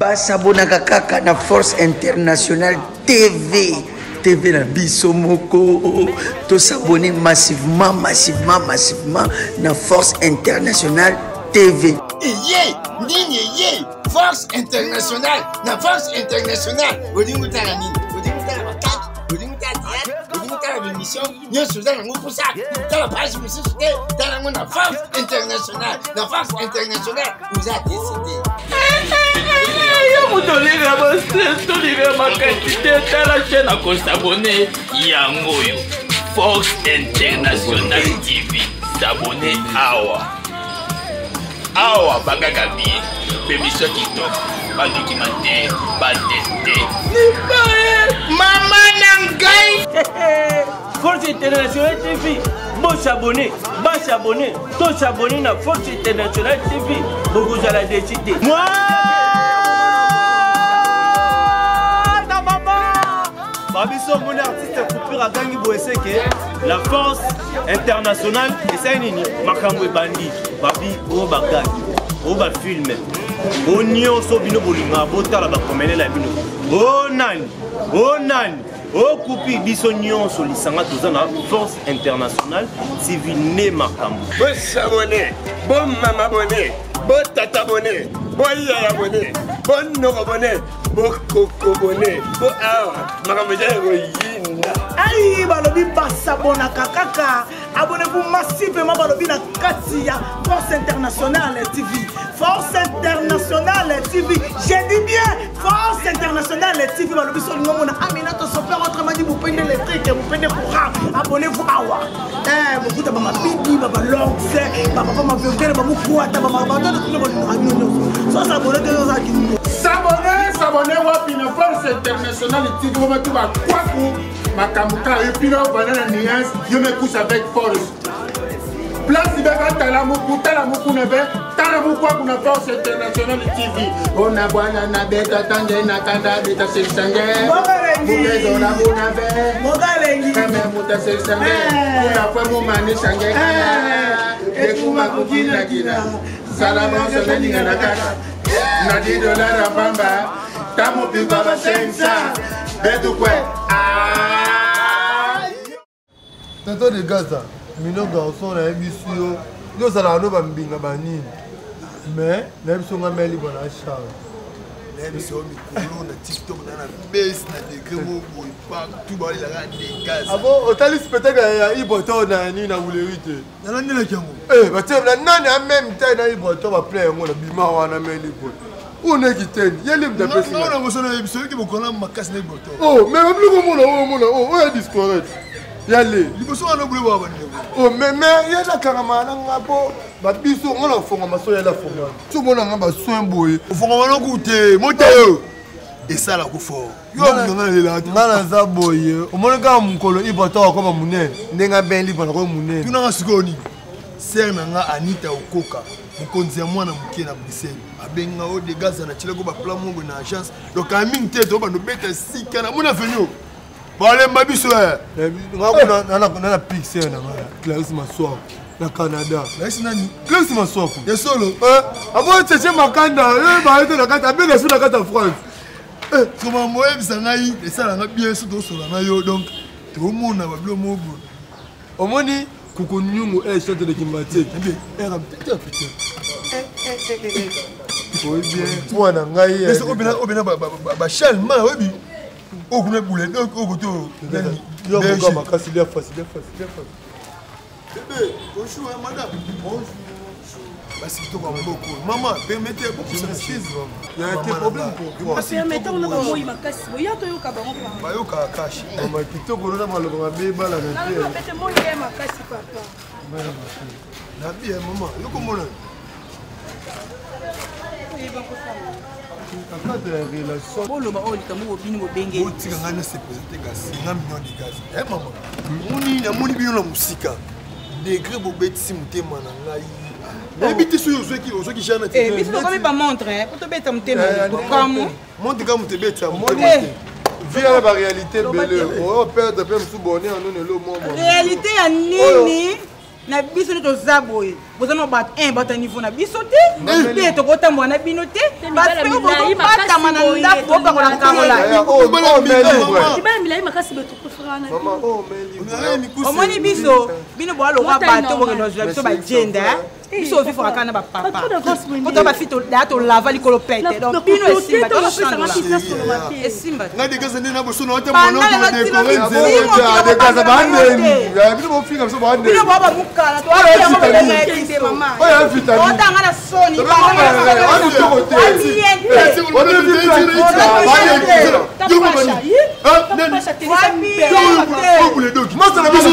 Basabonaka kaka na Force Internationale TV. TV na biso moko. Tosabone massivement, massivement, massivement na Force Internationale TV. Eye nini eye Force Internationale na Force Internationale olingi otala nini? Olingi otala bakaki? Olingi otala théâtre? Olingi otala b'émission? Nyonso oza nango mposa tala page mosusu te, tala yango na Force Internationale. Na Force Internationale oza décide. Yo moto olinga bastress, tolinga makasi te, tala chaîne akosabone yango oyo Force Internationale TV. S'abonner awa awa, bakaka bien bemission kitoko, badocumentaire, bateste. Mama na ngai. Force Internationale TV, bosabone, basabone, tosabone na Force Internationale TV, bokozala desi te. Mwana mama babiso omoni artiste coupure agangi boye seke la Force Internationale esali nini, makambo ebandi babi oyo bagagi oyo bafilme o nyonso bino bolingaka botala bakomelela bino o nani o nani okupi biso nyonso lisanga toza na Force Internationale TV nde makambo. Bosabone, bomama bone, botata bone, boyaya bone, bonoko bone, bokoko bone, bo awa makambo eza ya koyinda. Ai balobi basabonaka kaka, abonnez-vous massivement balobi na kati ya Force Internationale TV. Force Internationale TV, je dis bien Force Internationale TV. Balobi so olingo mona Aminata Soper, autrement dit mopende électrique, mopende courant, abonnez-vous awa. Bokuta bamabidi, babalongs, bapapa maviokele, bamokwata, bamabatoto, tino bolingaka bino nyonso. So s'abonne te, oza kingo. S'abonner, s'abonner wapi na Force Internationale TV, batu bakwaku makambo kaka yo pino vanda na nuance, yo me couche avec force. Place beka tala muku, tala muku na be, tala muku aku na Force Internationale TV. Ona bwana na beta tange na kanda beta selisange. Mukezo na muna be. Mokalengi. Kame muta selisange. Kuna kwe mu mani sange. Ekuma kukina kina. Salama sole ninga na kaka. Na di dollar bamba. Tamu pipa ba sensa. Betu kwe. Ah. Tonton de Gaza, mino garçon nayebi si yo yo ozalaka no bambinga banini, mais nayebi so nga meli bona Charles. Nayebi so mikolo na TikTok na na base na degré mo boye partout balelaka de Gaza. Ah bon, otali spectacle ya Iboto na nini na Wuleri te? Nalandelaki yango. Batie na nani a même taille na Iboto ba plein yango na bima wana meli boye. Oyo neki teni ye libre d'apesi nga. Nga na boso na yebi soki bokola makasi na Iboto. Oh, mais babiloko omona oyo omona oyo oyo ya disparaître ya le. Liboso wana bule bwa bandeko. Oh, mais ye nakangama na nga po babiso nga na fongama so ya la fongama. So mona nga ba soin boye. Ofongama na ku te, mota yo. Esala ku fort. Yo nga na lela te. Nga naza boye. Omoni kaka mokolo Iboto akoma monene. Ndenge aben libre na koyo monene. Tuna nga sikoyo nini? Sœur na nga Anita Okoka, mokonzi ya mwana moke na Bruxelles. Abenga o de Gaza na tshilako ba plan mongo na agence. Donc mingi te to bando beta sika na mona venio. Balemba biso eh. Nga kuna na na na pixel na nga Clarisse Maswako na Canada. Clarisse nani? Clarisse Maswako. Ya solo. Abo tchétché Makanda, ba ete na kati, abenga so na kati ya France. Comment moyebisa ngai esala nga bien so tosola na yo donc tomona ba bilo mobo. Omoni kukunyungu chante de Kimbatie. Ra putain. Oui bien. Mwana ngai. Mais obena obena ba ba chalma oyebi. Okuna bule donc okoto. Yo moka makasi lia fasi lia fasi lia fasi. Bébé, bonjour hein, madame. Bonjour. Basi kitoko ya maboko. Maman, permettez beaucoup ça excuse maman. Il y a un problème pour toi. Permettez on a moi makasi. Boya toyoka bango pa. Bayoka kashi. Maman kitoko na maloba mabe bala na te. Na pete moi ya makasi papa. Na bien maman, yo komona. Kaka de la relation. Boloba oyo likambo bobini bobengeli. Botika ngai na se présenter kasi nga mignon de gaz. Eh maman, moni namoni bino na mosika. Degré bobetisi motema na ngai. Nayebi te soki ozwaki ozwaki jana te. Biso tokomi ba montre hein, po tobeta motema tokamu. Montre ka moto ebetisa motema te. Vie ya ba réalité belé. Oh perdre pe mosusu bonheur non elo momo. Réalité ya nini? Na biso nde toza boye, boza na bato un bato ya niveau na biso te, mpe tokotambola na bino te, parce que bozobatama na ndako bopakola karola. Mibala milai makasi boye topréférera na bino. Omoni biso, bino boa lokwa bato bokende kozwa biso bajenda, biso ovifaka kaka na bapapa po to bafi daya tolava likolo pete, donc bino esimba te, esimba te. Nga degasa nde na boso na wata. Degasa bandeni bino bofinga biso bandeni. Bino boa bamukala tootanga na soni. Masala biso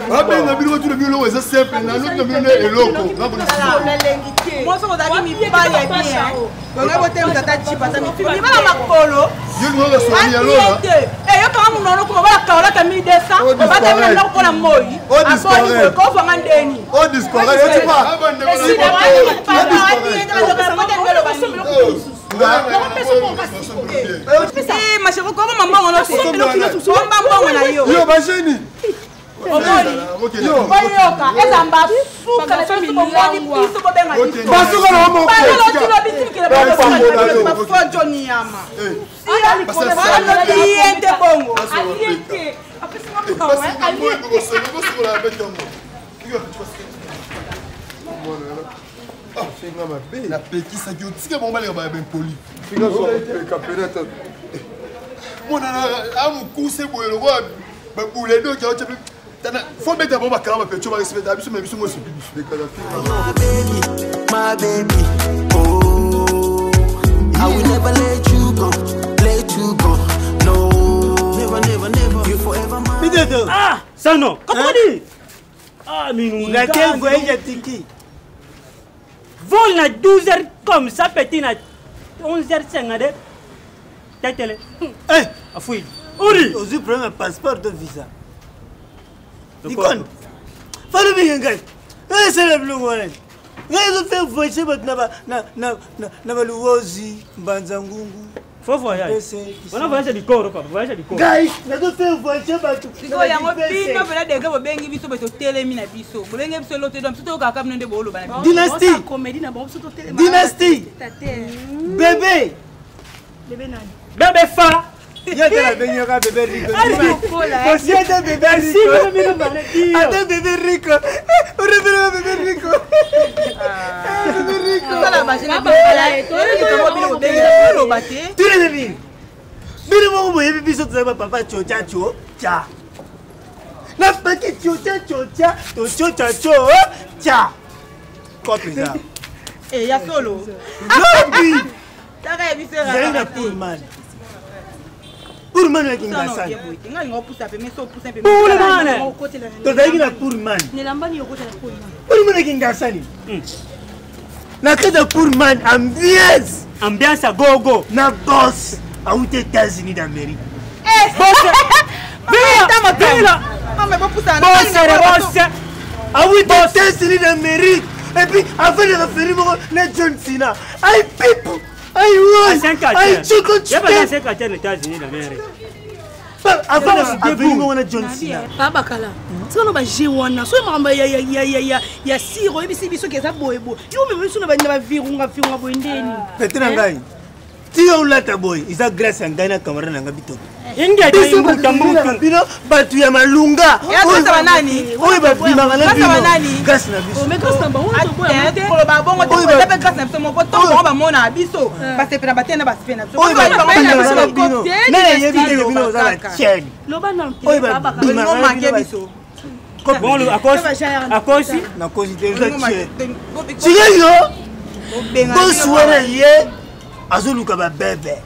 babenga bino batuna bino eloko eza simple na loki na bino nde eloko. Mwasi ozalaki mibali ya bien, bonga botemisa ata jipe ata mibala makolo te. Eyokanga monoko kuma balakaolaka 1200, obatami na ndako mpona moi aboni boye kovanga ndeni. Masheko koboma mbongo no te, bomba mbongo na yo. Yo basheni. Omoni oyoka eza mbasuka na biso, bomoni biso bobenga basuka na bisobafojo niyama bien te bongo. Finga mabe. Napekisaki otika bango baleka baya bempoli. Mwana amokuse boye lokola babuledoki aotya tana fo beta bango bakanga bapecho barespecta biso me biso mosopi biso. My baby, oh, I will never let you go, let you go. No, never, never, never. You forever my. Biteto. Ah, Sano, comment dit? Ah, minu. Ngate voyage tiki. Vol na 12h comme ça, petit na 11h52. Tetele. Eh, afui. Uri. Ozwi problème ya passeport to visa. Ikon. Falo binga ngai. Eh, sala biloko wana. Ngai ezo faire voyager bato na ba na na na ba Luozi, Mbanza Ngungu. Faut voyage. On a voyagé du corps, papa. Voyage du corps. Ngai, nazo faire voyager bato. Sikoyo yango bino mpena degre bobengi biso boye, totelemi na biso, bobengi biso lote, donc biso toyokaka bino nde booloba na biso. Dynastie. Comédie na bango, biso totelema. Dynastie. Bébé. Bébé nani? Bébé fa. Yo te nabengaka bébé Rico. Ye te bébé Rico. Ate bébé Rico. Orepelaka bébé Rico. Bébé Rico. Tosala bajene bino bobengi oloba te. Tunelebi. Bino moko boyebi biso tozali bapapa tiotia tio tia. Napaki tiotia tiotia to tiotia tio tia. Kope eza. Eh, ya solo. Lobi. Taka ya biso. Zali na Pullman. Pullman ya Kingasani. Pullman. Tozalaki na Pullman. Pullman ya Kingasani. Na kati ya Pullman ambiance. Ambiance ya gogo. Na boss awuti États-Unis d'Amérique. Boss, boss. Awuti États-Unis d'Amérique. Et puis avant de referir moko na John Cena. Ay pipu. Ay woi. Ay choko choko. Yaba na 5 ans États-Unis d'Amérique. Avant aveni moko na John Cena. Babakala tika na baje wana soki makambo ya sire oyebisi biso ke eza boyeboye, yo omema biso na bavirunga virunga boye ndeni. Pete na ngai ti yo olata boye eza grâce ya ngai na camarade na ngai bitoto. Ingeta mbuta mbutu. Bino bato ya malunga oyo babimaka na bino grâce na biso. Koloba bongo te, eza mpe grâce na biso moko ntongo bango bamonaka biso, basepela bate na basepela na biso. Oyo babimaka na bino, nani ayebi ndenge bino oza na chaine oyo babimaka na bino biso. Bon, akosi. Nakosi te, eza chaine. Sikoyo bosi wana ye azoluka babebe,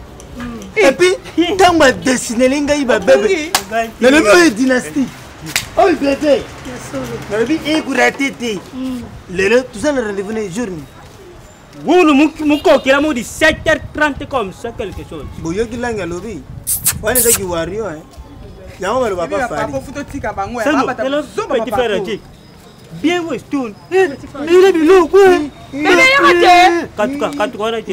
et puis ntango adesineli ngai babebe, nalobi oyo dynastie, oyo bebe, nalobi ekurate te. Lelo toza na rendez-vous na jour nini? Wulu mukokela mu 17h30 comme ça quelque chose. Boyoki langi alobi wana ezaki wario yango balobaka. Fali Petit frère Tic. Bien Weston. Ile biloko. Bebe yaka te. Katuka, katuka wana te.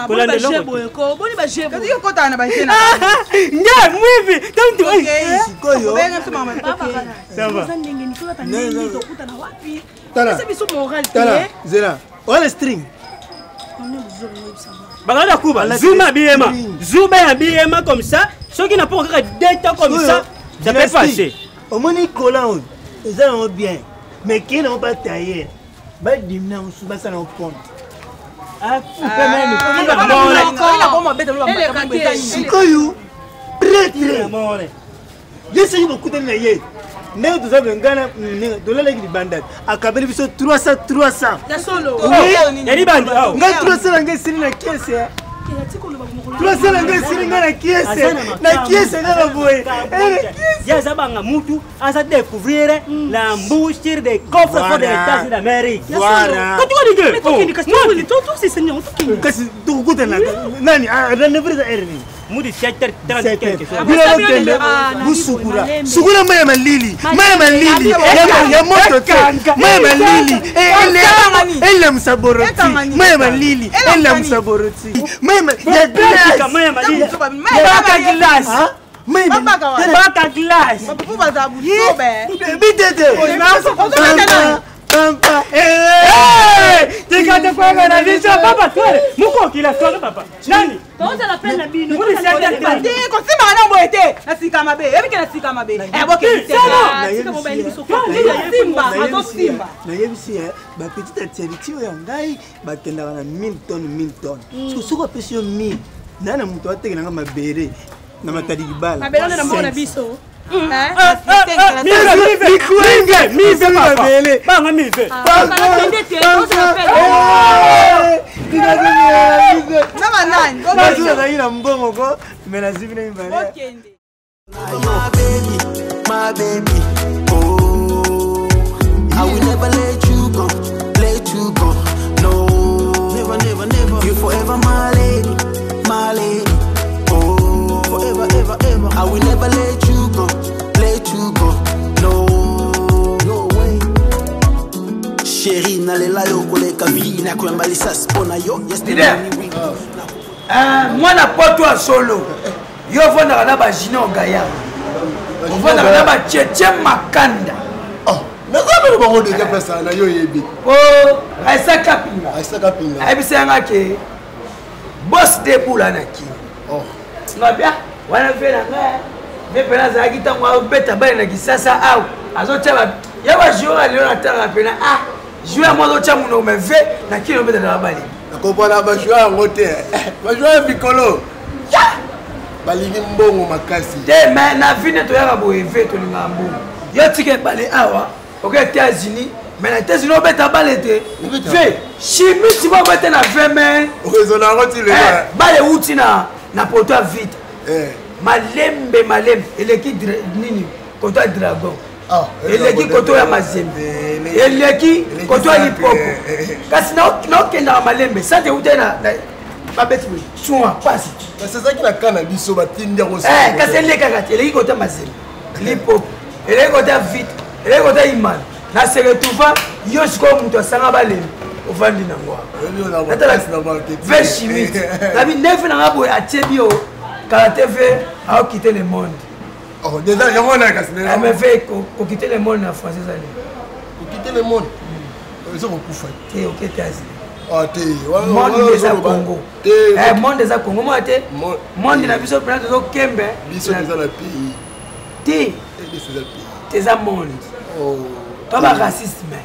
Kolanda eloko. Boye ko, boni ba jeu. Kasi yo kota na ba jeu na. Nge mwivi, tantu. Sikoyo. Benga biso mama. Ça va. Oza ndenge nini tozata ndenge tokutana wapi? Tala. Pesa biso moral te. Tala, zela. Ola string. Bakala kuba, zuma biyema. Zuma ya biyema comme ça. Soki na poko kaka deux temps comme ça, ça peut passer. Omoni cola oyo eza nango bien mais kei nango batailleur badimina mosusu basala yango compte. Sikoyo pretre ye soki bokutani na ye ndenge toza boye ngai na tolalaki libanda akabeli biso 300 300 ngai 300 na ngai esili na kese 300 na ngai esili ngai na kiese na kiese kaka boye. Ye aza banga mutu aza découvrir la embouchure des coffres forts de l'États d'Amérique. Voilà. Kasi tokokutana nani? Rendez-vous eza heure nini? Mutu 7h30 quelque chose. Bino bokende busukula sukula mai ya malili, mai ya malili ya moto te, mai ya malili elamusa boroti, mai ya malili elamusa boroti, mai ya glace, mai ya malili baka glace, baka glace bitete pampa. Tikate kwanga na biso papa twale mukokila twale papa nani tozala pe na bino. Kosimbaka na boye te, nasika mabe ebike, nasika mabe. Azosimba. Nayebisi bapetite actualité oyo ya ngai bakendaka na 1000 tonne 1000 tonne. Soki apesi yo 1000 naye na moto atekelanga mabele na matadi kibala. Mabele nde na mbongo na biso. Banga mive. Nazalaki na mbongo ko me nazwi na mibale. My baby, my baby, oh, I will never let you go, let you go, no, never, never, never. You forever my lady, my lady, oh, forever, ever, ever. I will never let you go, let you go, no, no way. Chérie, nalela yo koleka vie, nakoyamba lisasi mpo na yo. Yes, Leader. Mwana poto ya solo, yo ofandaka na bajunior gaya, ofandaka na bacheche makanda. Nazabelo bango deja place na yo oyebi. O Aisa Kapinga. Aisa Kapinga. Ayebisa yanga ke bos debula na kini ngabia wana ve na ngai ve mpena azalaki ntango abeta bale na Kisasa awa azotya ya bajoueur ya lelo natanga mpena ah joueur mo azotya monoko me ve na kini obetaka bale. Nakopona bajoueur yango te, bajoueur ya mikolo balingi mbongo makasi. Te me na vi nde toyaka boye ve tolingaka mbongo. Yo tika ebale awa oke États-Unis, mais na États-Unis obeta bale te ve chimiste bo obete na ve me okozona yango ti lelo. Bale euti na poto ya vite malembe malembe eleki nini koto ya dragon, eleki koto ya Mazembe, eleki koto ya Lipopo, kasi naokendaka malembe sante euti na babeti boye soin pasi. Kasi ezalaki na ka na biso batindi yango. Kasi elekaka te, eleki koto ya Mazembe, Lipopo, eleki koto ya vite, eleki koto ya Imana na se retrouva. Yo sikoyo moto asanga balembi ovandi nango ve chimiste nabi ndefe nanga boye atie bio kala te ve aokite le monde. Yango wana kasi. Mais ve kokite le monde na français ezali kokite le monde eza kokufa. Te okete asi. Te. Monde eza Congo, monde eza Congo mona te monde na biso mpena tozokembe. Biso toza na pays. Te, eza monde to baracisme.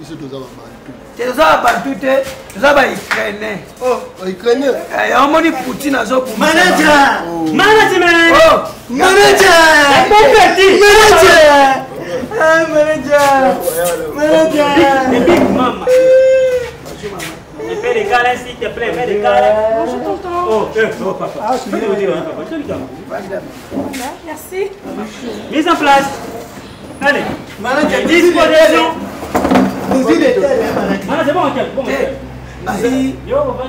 Biso toza babantu. Te, toza babantu te, toza baukrainien. Ukrainien. Omoni Poutine azobuma. Manager! Management! Manager! Manager! Ah, manager! Manager! The big mama. Un peu de câlin, s'il te plaît, un peu de câlin. Bonjour tonton. Oh, oh papa. Ah, je te dire, papa. Je te dis. Merci. Mise en place. Allez. Manager, Disposition. Manager, Manager, bon, ok, bon.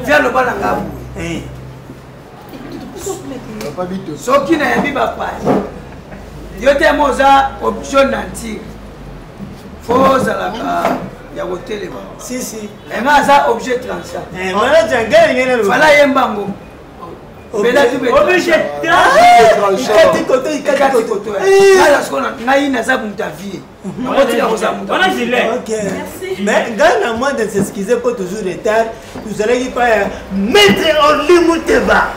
Viens loba na nga boye soki nayebi bapaya yo te mo oza option na ntire fo ozalaka ya kotelema enga aza objet tranchant fala yemba yango ngai naza moto avie nakotika kozala moto. Mais ngai na moi de s'excuser mpo toujours retard, tozalaki pa ya Maître Orli Muteba,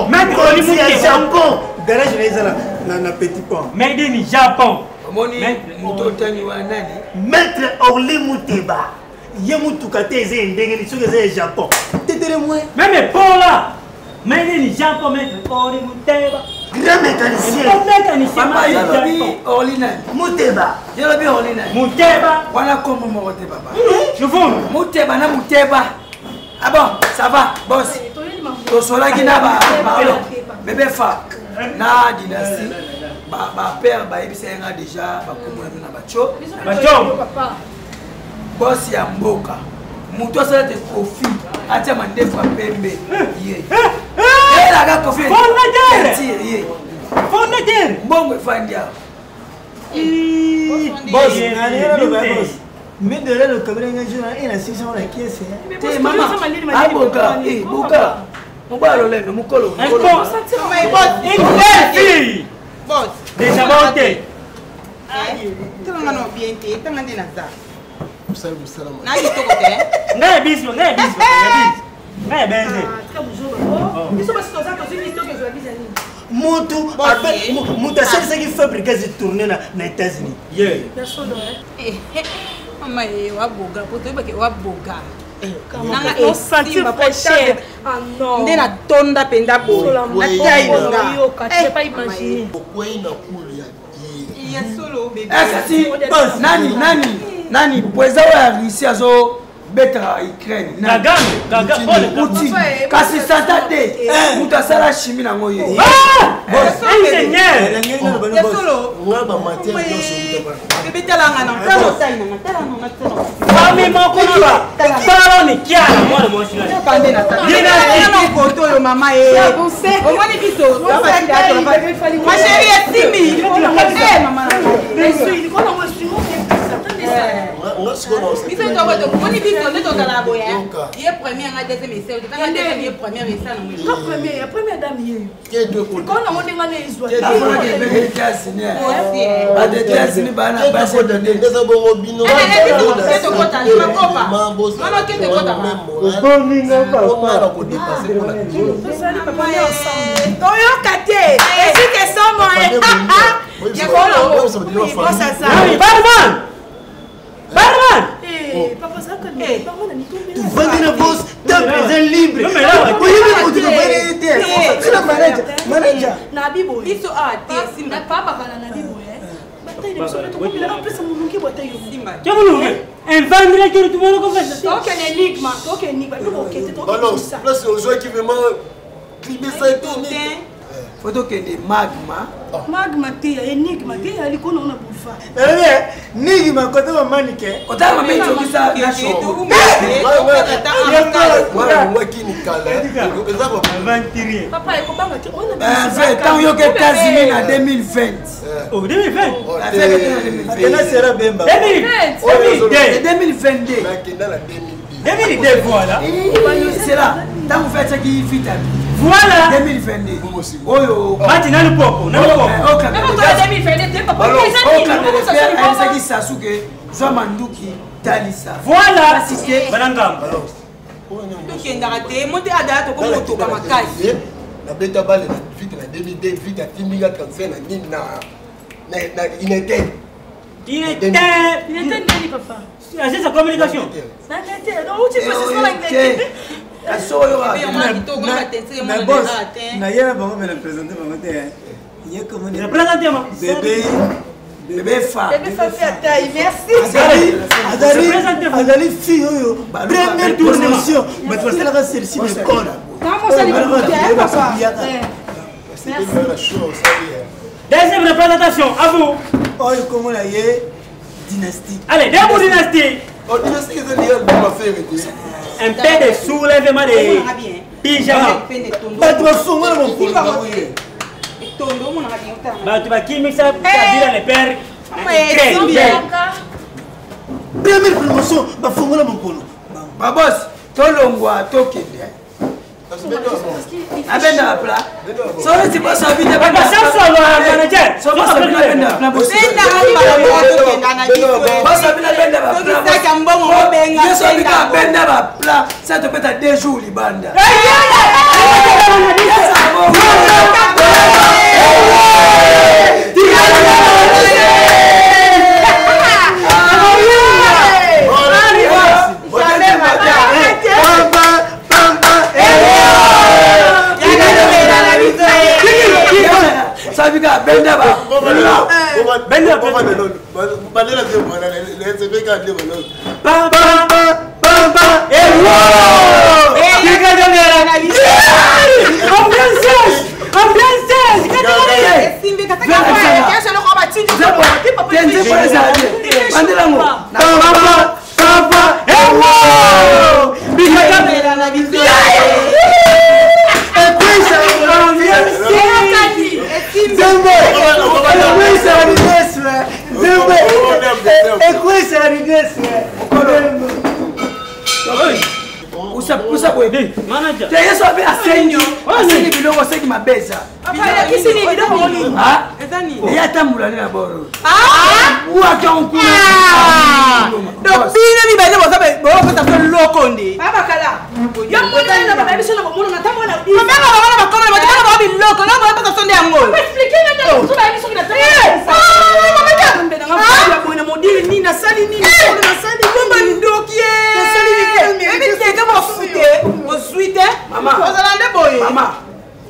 Maître Orli ya Muteba. Japon, garage na ye eza na Petit Pont. Made in Japon. Omoni moto otangi wana nani? Maître Orli Muteba, ye mutuka te eza ya ndenge nini soki eza ya Japon tetere mwe. Même pont là. Made in Japon, Maître Orli Muteba. Grand mécanicien. Bon mécanicien. Papa, Made in yo lobi Japon. Orli nani? Muteba. Yo lobi Orli nani? Muteba. Wana kombo moko te, papa. Je vous. Muteba na Muteba. Ah bon, ça va, boss. Tosolaki na ba pardon. Bébé fa na dynastie. Ba ba père ba yebisa nga déjà ba kombo na bino na bacho. Bacho. Boss ya mboka. Moto asala te Kofi atia mandefu ya pembe ye. Elaka Kofi. Fondateur. Tire ye. Fondateur. Mbongo efandi awa. Boss, nani boss? Mindele lokabela nga jour na ina 600 na kiese. Te mama, aboka, eh boka. Mobali olendo mokolo. Un con. Une belle fille. Boss. Déjà monté. Tala nga na bien te, tanga nde naza. Mosala. Na kitoko te. Ngai biso, ngai biso, ngai biso. Ngai benze. Biso basi toza tozwi biso tokozwa biza nini? Mutu mutu asalisaki Fabricas tourne na États-Unis. Yeah. Ya solo, eh? Mama ye waboga po toyebake waboga. On sentir fraîcheur. Ah non. Nde natonda mpenza boye na tai nanga. Yoka, tu peux pas imaginer. Okwei na kulu ya Ya solo bebe. Kasi nani nani nani président oyo ya Russie azobetaka Ukraine? Nani? Kagame, Kagame, Poutine. Kasi santa te moto asala chimie nango ye. Ingénieur. Ya solo. Nga bamatière nyonso. Bebe, talanga na tala otai nanga, tala nanga, tala. Famille moko na ba. Saloni kiala mwana mwasi na. Kande na tala koto oyo mama ye. Omoni biso ma chérie esimbi. Eh, mama na biso omoni biso nde tozala boye, ye premier, nga deuxième, ese tanga deuxième, ye première, esa Nga premier, ya première dame ye. Likolo nango ndenge wana ezwa. Bato États-Unis bana basi. Eza bongo bino. Tozali papa nde ensemble. Toyoka te esike somo. Nani, barman. Barman. Eh, papa zalaka bango na mitumbela. Tovandi na boss, temple eza libre. Oyebi motu tovandi te tina manager, manager. Na biboye. Biso awa te simba. Na papa bana na biboye. Bataille na biso mpe tokomela opesa molungi bwata yo. Simba. Kemulunge. Invendre que tu mono confesse. Tokende enigma, tokende enigma, tokokete tokokisa. Place ozwaki vraiment klimesa etoni. Fo tokende magma. Magma te ya enigma te ya likolo na boulevard. Nigi makota mamanike. Otala mama etokisa na Walongwaki nikala eza. Aventurier. Papa ekobanga te ona. Ntango yoka États-Unis na 2020. Oh, 2020. Akenda sera bemba. 2002. 2022. Nakenda na 2002, voilà. C'est là ntango fe atiaki vitabi. Voilà. 2022 oyo. Mati nani popo, nani popo. Ayebisaki Sasuke zwa manduki talisa. Voilà. Kasi te. Banangamba. Tokendaka te mo te adaya tokomotoka makasi. Nabeta bale na vite na 2002, vite atindinga transfert na nini na Inetel. Il était. Il était ndeni papa. Agence de communication. Na ndete, donc uti précisément na ndete. Kasi oyo Na boss naye na bango me na présente bango te ye komoni. Présente moi. Bébé. Bébé fa. Bébé fa fi atai, merci. Azali azali fille oyo première promotion bato basalaka service d'école. Comment ça les papa? Merci. Deuxième représentation, à vous. Oyo kombo na ye dynastie. Allez, debout dynastie. Oh, dynastie eza liya album affaire te. Un peu de soulèvement de pyjama. Bato bafongola mokolo bango ye. Bato bakimisa Kabila le père. Première promotion bafongola mokolo. Babos, tolongwa tokende. abenda bapla solo ti boso abina boso abina abenda bapla sa topeta 2 jours libanda. Sabika benda ba. Benda ba. Bandela nde mwana lesebeka nde mwana. Ba ba ba ba ba. Ewo! Kika jongera. Ambiance! Ambiance! Esimbi kata kesho loko batindi. Tenze pesa. Bandela ngo. Ba ba ba ba ba. Ewo! Bika na biso. Usa boye te yesu abe asengi asengi biloko asengi mabeza eye atambola nde na boro bwaka nkuna. Donc bino mibale bopesa biso loko nde yo mona na biso na bomona na ntango na komema bango na bakoma na bato bana bango biloko na bopesa biso nde yango. Explique nga nde mosusu bayebi soki na boye na modile nini nasali nini nasali bomba ndoki ebiteke bofute ozwi te ozala nde boye. Mama,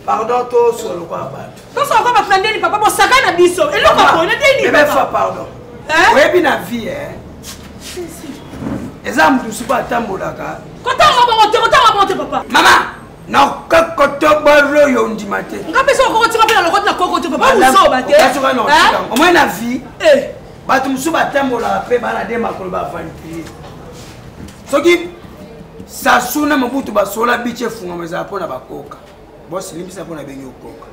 pardon, tosoloka bato. Tosoloka bato na ndeni papa bosaka na biso eloko boye na ndeni. Bebe fa, pardon, oyebi na vie eza motu mosusu atambolaka. Kotanga bongo te, kotanga bongo te papa. Mama, nakokotobolo oyo ondima te. Nga mpe soki okokotinga mpe na lokoti na koko te papa, buzoba te. Omoi na vie bato mosusu batambolaka mpe bana de makolo baaventurier. Soki Sasu na Mobutu basola bici efungama ezala mpo na bakoka bosilimbisa mpo na bengi okoka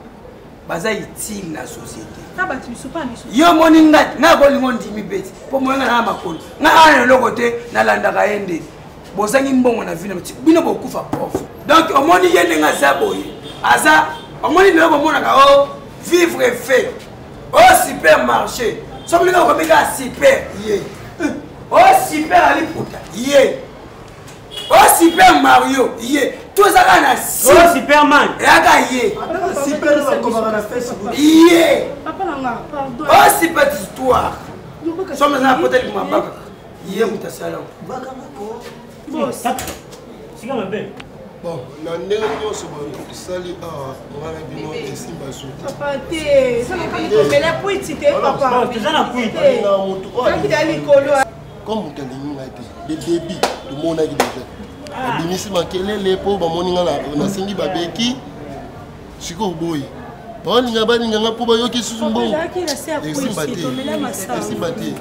baza utile na société. Yo omoni ngai ngai kolinga ondimi beti mpo moyenga na makolo ngai awa na eloko te nalandaka ye nde bozangi mbongo na vino bino bokufa pauvre. Donc omoni ye ndenge aza boye aza omoni lelo bomonaka o vivre fait o supermarché soki olinga okomi kaka super ye o super aliputa ye o super Mario ye to eza kaka na Superman eyaka ye ye o super histoire soki aza na pota likuma bakaka ye moto asala. Sika mabe. Bon, na ndenge nyonso tosali awa nga na bino esimba. Papa te, komela kwiti te papa. Toza na kwiti. Likolo. Comme moto alingi ngai te de début, tomonaki déjà babimisi makelele mpo bamoni nga nasengi babeki. Sikoyo boye baolinga balinganga mpo bayoki susu mbongo esimba te, esimba te.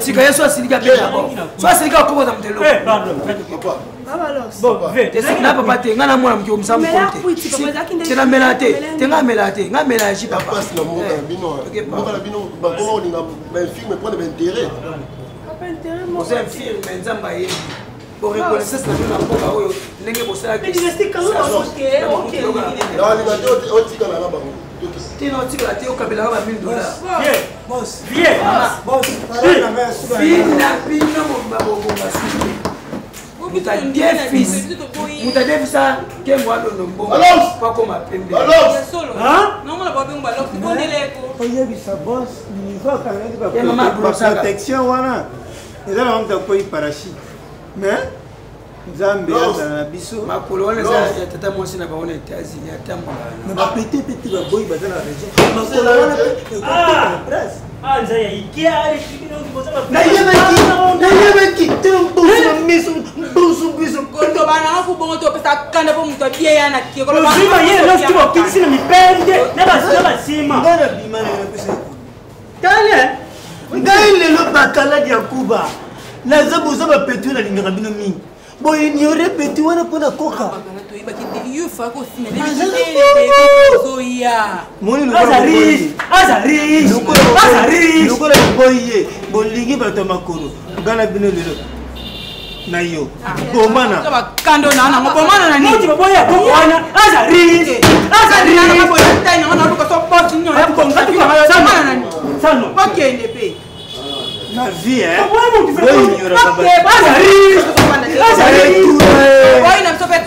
Tika ye so asilika mpe so asilika okokoza moto eloko na papa te. Ngai na mwana moki komisa mokolo te te namela te te ngai amela te ngai amela ji papa. Pasi na mboka na bino, mboka na bino bakoma kolinga bainfirme mpona baintérêt. Oza infirme, Nzambe ayebi boreconnaissance na bino na mboka oyo ndenge bosalaki. Nalinga te otikala na bango. Tina otikala te okabelaka ba 1000 dollars bina bino mobima bobonga suki. Moto adefisi, moto adefisa nkengo adondo mbongo pakoma pembe. Oyebisa bos niveau akangaki baprotection wana eza na moto akwei parachute, mais Nzambe azala na biso. Makolo wana eza ya tata mwasi na bango na États-Unis atambola. Na bapete pete baboyi baza na région makolo wana mpe ekoteka na place. Nayebaki te mbusu na miso, mbusu biso. Koloba nanga kubongo to opesa kanda mpo moto abie ya na kie. Ozima ye nyonso ti bokitisi na mipende na basima. Ngai nabima na napesa tale ngai lelo bakaladi ya kuba naza boza bapetu, nalingaka bino mingi, boignore petu wana mpo na koka. Lokola boyi ye, bolingi bato ya makolo. Ngai na bino lelo na yo bomana. Kando na nango bomana na nini? Boya wana aza riche, aza riche. Tai nango naluka so bosi nini bomana na nini? Bokende mpe na vie. Aza riche, aza riche. Boyi na biso mpe.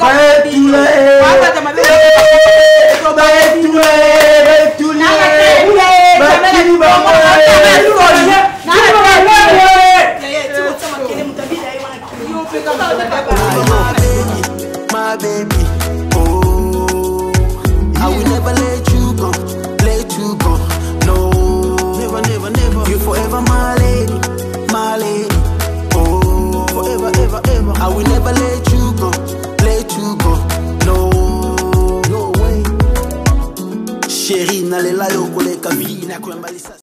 My baby, oh, I will never let you go, let you go. No, never, never, never. You forever my lady, my lady. Oh, forever, ever, ever. I will never let you go, let you go. No, no way. Chérie, nalela yo koleka vie, nakoyamba lisasi.